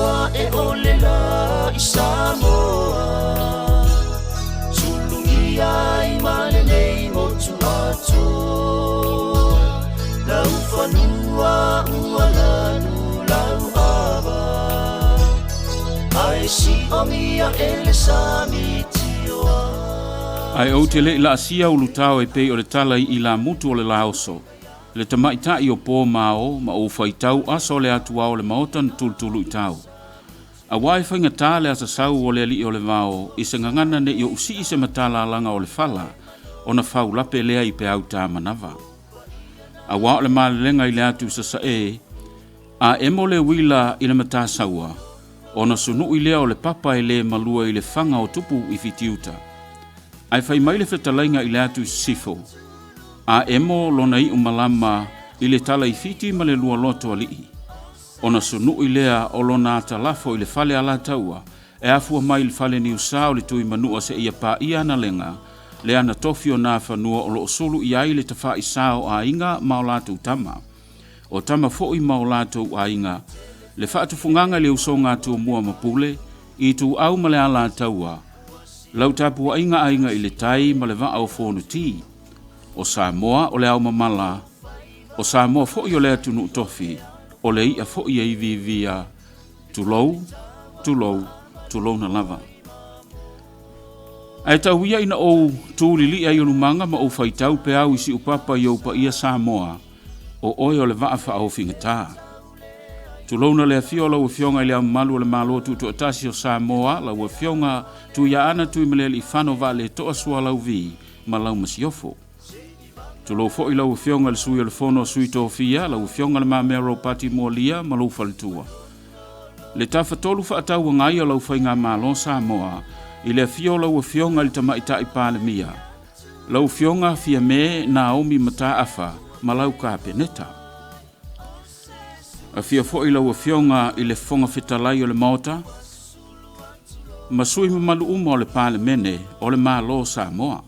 Atua e ole la i Samoa Sulugia ai ma lenei motu atoa Lau fanua ua lanu lau ava Ae siomia e le sami tioa. Ae ou te le i laasia ulutao e pei o le tala i ilamutu o le laoso, le tamaitai o po ma ao ma ou faitau aso o le atuao o le maota na tulutuluitao. Aua e faigata le asasau o le alii o le vao i se gagana ne i ou sii se matalalaga o le fala ona faulape lea i peau ta manava. Aua o le malelega i le atu sasae, a emo le uila i le matasaua, ona sunui lea o le papa e le malua i le faga o tupu i Fitiuta. Ae fai mai le fetalaiga i le atu i sisifo, a emo lona iu malama i le tala i Fiti ma le lualoto alii, ona sunui lea o lona atalafo i le fale Alataua e afua mai i le fale Niusa o le Tuimanua seia paia Analega, le ana tofi o Nafanua o lo o sulu i ai le tafaisa o aiga ma o latou tama, o tama foi ma o latou aiga, le faatufugaga i le usoga a Tumua ma Pule, Ituau ma le Alataua, lau tapuaiga aiga i le tai ma le vaa o Fonoti. O Samoa o le ao mamala, o Samoa foi o le atunuu tofi, o le i'a foi e iviivia, tulou, tulou, tulouna lava. Ae tau ia ina ou tulili'a i olumaga ma ou faitau peau i siupapa i ou paia Samoa, o oe o le vaa faaofigata. Tulouna le afio o lau Afioga i le Ao Mamalu o le Malo Tutoatasi o Samoa, lau Afioga Tuiaana Tuimalealiifano Vaaletoa Sualauvi ma lau Masiofo. Tulou foi lau Afioga i le Sui o le Fono a Sui Tofia, lau Afioga Le Mamea Ropati Mualia ma lou faletua. Le Tafatolu Faatauagai o lau Faigamalo Samoa, i le afio o lau Afioga i le Tamaitai Palemia, lau Afioga Fiame Naomi Mataafa ma lau Kapeneta. Afio foi lau Afioga i le Fofoga Fetalai o le Maota ma sui mamalu uma o le Palemene o le Malo o Samoa.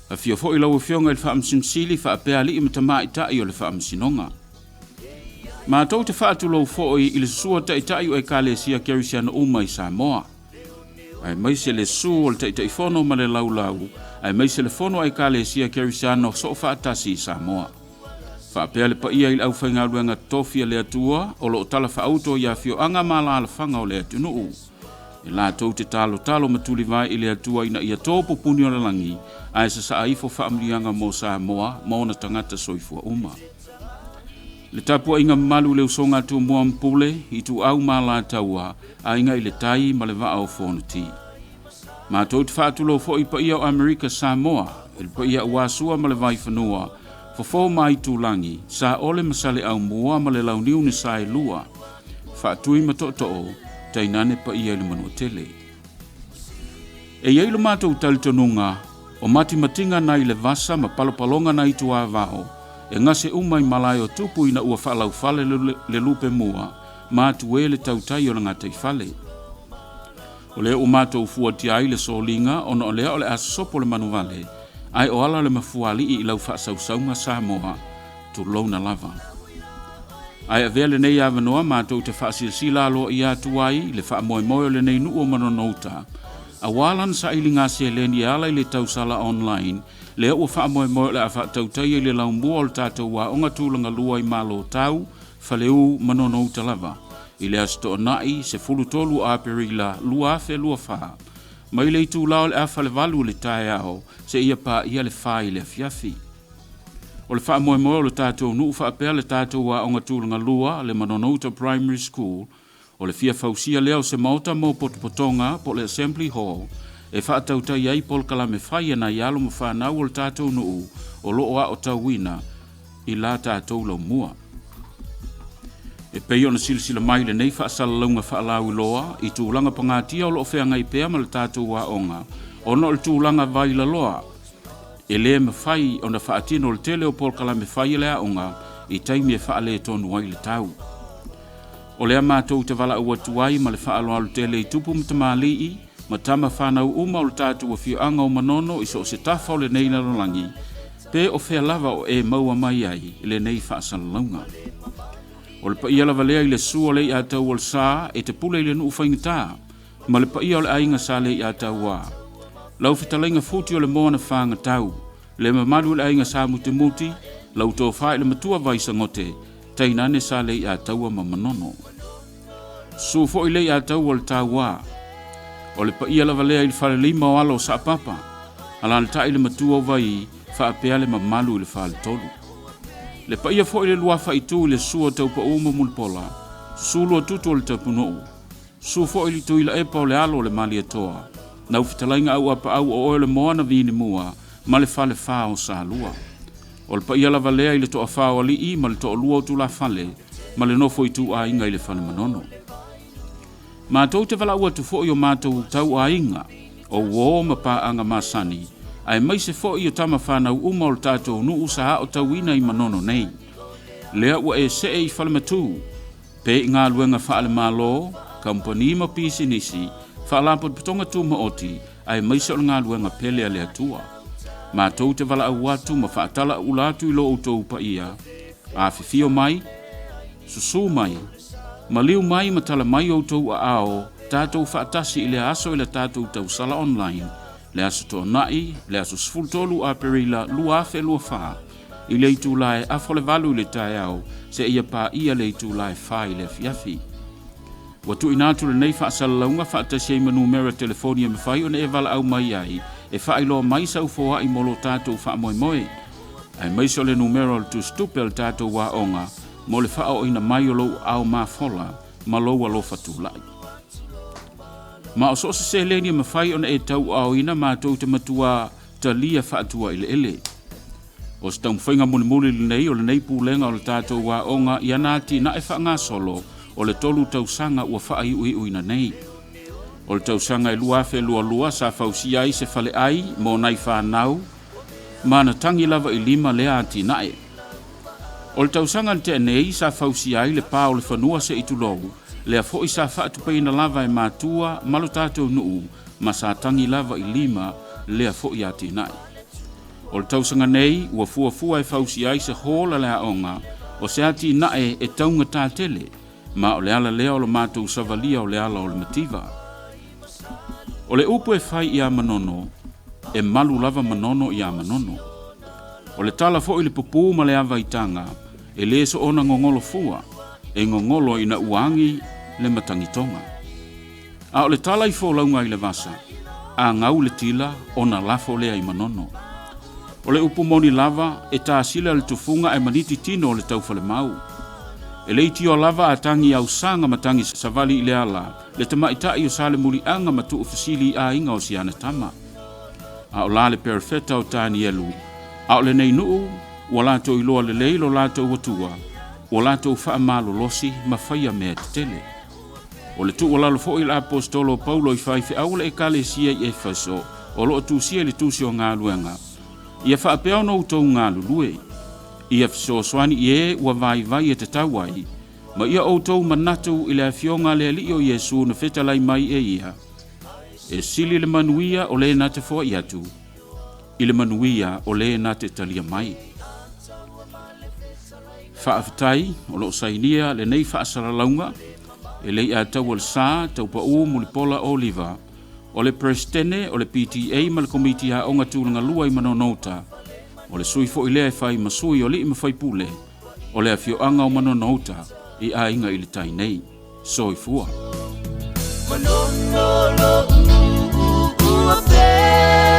Afio foi lau Afioga i le Faamasino Sili faapea alii ma tamaitai o le Faamasinoga. Matou te faatulou foi i le susua taitai o Ekalesia Kerisiano uma i Samoa, aemaise le susu o le Taitaifono ma le Laulau, aemaise le Fono a Ekalesia Kerisiano Soofaatasi i Samoa. Faapea le paia i le aufaigaluega totofi a le Atua o lo o talafaauto i afioaga ma alaalafaga o le atunuu. E latou te talotalo ma tulivae i le Atua ina ia to pupuni o le lagi ae sasaa ifo faamanuiaga mo Samoa ma ona tagata soifua uma. Le tapuaiga mamalu i le usoga a Tumua ma Pule, Ituau ma Alataua, Aiga i le Tai ma le Vaa o Fonoti. Matou te faatulou foi i paia o Amerika Samoa, i le paia aua Sua ma le Vaifanua, Fofo ma Aitulagi, Saole ma Saleaaumua ma le Launiu na Saelua, Faatui ma Tootoo, tainane paia i le Manuatele. E i ai lo matou talitonuga, o matimatiga nai le vasa ma palopaloga nai tuavao, e gase uma i malae o tupu ina ua faalaufale le lupe mua ma atue le tautai o le gataifale. O lea ua matou fuatia ai le soliga ona o lea o le a sosopo le manuvale, ae o ala le mafuaalii i lau faasausauga Samoa, tulouna lava. Ae avea lenei avanoa matou te faasilasila aloaia atu ai le faamoemoe o lenei nuu o Manonouta, aua lana sailiga seleni e ala i le tausala online, lea ua faamoemoe o le a faatautaia i le laumua o le tatou aoga tulaga lua i Malotau, Faleu, Manonouta lava, i le Aso Toonai 13 o Aperila 2024, mai le itula o le afa le 8 i le taeao seia paia le 4 i le afiafi. O le faamoemoe o le tatou nuu faapea le tatou aoga tulaga lua, le Manonouta Primary School, o le fia fausia lea o se maota mo potopotoga po o le Assembly Hall e faatautai ai polokalame fai a nai alo ma fanau o le tatou nuu o lo o aotauina i la tatou laumua. E pei ona silasila mai lenei faasalalauga faalauiloa i tulaga pagatia o lo o feagai pea ma le tatou aoga ona o le tulaga vailaloa e le mafai ona faatino le tele o polokalame fai a le aoga i taimi e faaletonu ai le tau. O lea matou te valaau atu ai ma le faaaloalo tele i tupu ma tamalii ma tama fanau uma o le tatou afioaga o Manono i so o se tafa o lenei lalolagi, pe o fea lava o e maua mai ai lenei faasalalauga. O le paia lava lea i le susu o Leiataualesa e te pule i le nuu faigata ma le paia o le aiga sa Leiataua. Lau fetalaiga Futi o le moa na fagatau, le mamalu o le aiga sa Mutimuti, lau tofa i le matua Vaisagote, tainane sa Leiataua ma Manono. Susu foi Leiataua o le Taua. O le paia lava lea i le falelima o alo o Saapapa, alaalatai le matua o Vai, faapea le mamalu i le faletolu. Le paia foi i le luafaitu i le susu o Taupau ma Mulipola, susu Luatutu o le Tapunuu, susu foi i le Tuilaepa o le alo o le Malietoa, lau fetalaiga Auapaau o oe o le moa na vinimua ma le falefa o Salua. O le paia lava lea i le toafa o alii ma le toalua o tulafale ma le nofo ituaiga i le falemanono. Matou te valaau atu foi o matou tauaiga, o uō ma paaga masani, aemaise foi o tama fanau uma o le tatou nuu sa aotauina i Manono nei. Lea ua e see i Falematū, pe i galuega faale-Malo, kamupani ma pisinisi, faalapotopotoga tumaoti, aemaise o le galuega pele a le Atua. Matou te valaau atu ma faatalaula atu i lo outou paia, afifio mai, susu mai, maliu mai ma tala mai outou aao, tatou faatasi i le aso i le tatou tausala online, le aso Toonai, le aso 13 Aperila 2024, i le itula e 7:30 i le taeao, seia paia le itula e 4 i le afiafi. Ua tuuina atu lenei faasalalauga faatasi ai ma numera telefoni e mafai ona e valaau mai ai e faailoa mai sau foai mo lo tatou faamoemoe, aemaise o le numera o le tusitupe o le tatou aoga mo le faaooina mai o lou aao mafola ma lou alofa tulai. Ma o so o se seleni e mafai ona e tauaaoina matou te matua talia faatuaeleele. O se taumafaiga mulimuli lenei o lenei pulega o le tatou aoga i ana atinae faagasolo o le 3 tausaga ua faaiuiuina nei. O le tausaga e 2022 sa fausia ai se faleai mo nai fanau ma na tagi lava i lima lea atinae. O le tausaga na tea nei sa fausia ai le pa o le fanua se i tulou, lea foi sa faatupeina lava e matua ma lo tatou nuu ma sa tagi lava i lima lea foi atinae. O le tausaga nei ua fuafua e fausia ai se hall a le aoga o se atinae e taugata tele, ma o le ala lea o le matou savalia o le ala o le mativa. O le upu e fai ia Manono, e malu lava Manono ia Manono. O le tala foi i le pupū ma le avaitaga, e le soona gogolo fua, e gogolo ina ua agi le matagitoga. A o le tala i folauga i le vasa, a gau le tila ona lafo lea i Manono. O le upu moni lava, e tasila le tufuga ae maniti tino o le taufalemau. E leitioa lava a tagi ausaga ma tagi savali i le ala, le tamaitai o Salemuliaga ma tuufesili i aiga o siana tama. A o la le perofeta o Tanielu, a o lenei nuu, ua latou iloa lelei lo latou Atua, ua latou faamalolosi ma faia mea tetele. O le tuualalo foi i le aposetolo o Paulo i faifeau o le ekalesia i Efeso, o lo o tusia i le tusi o galuega, ia faapea ona outou galulue, ia fesoasoani i e ua vaivai e tatau ai, ma ia outou manatu i le afioga a le Alii o Iesu na fetalai mai e ia, e sili le manuia o le na te foai atu, i le manuia o le na te talia mai. Faafetai o lo o sainia lenei faasalalauga e Leiataualesa Taupau Mulipola Oliva, o le Peresetene o le PTA ma le Komiti Aoga Tulagalua i Manonouta, o le sui foi lea e fai ma sui o alii ma faipule o le afioaga o Manonouta i Aiga i le Tai nei. Soifua. Manono lo ua pe.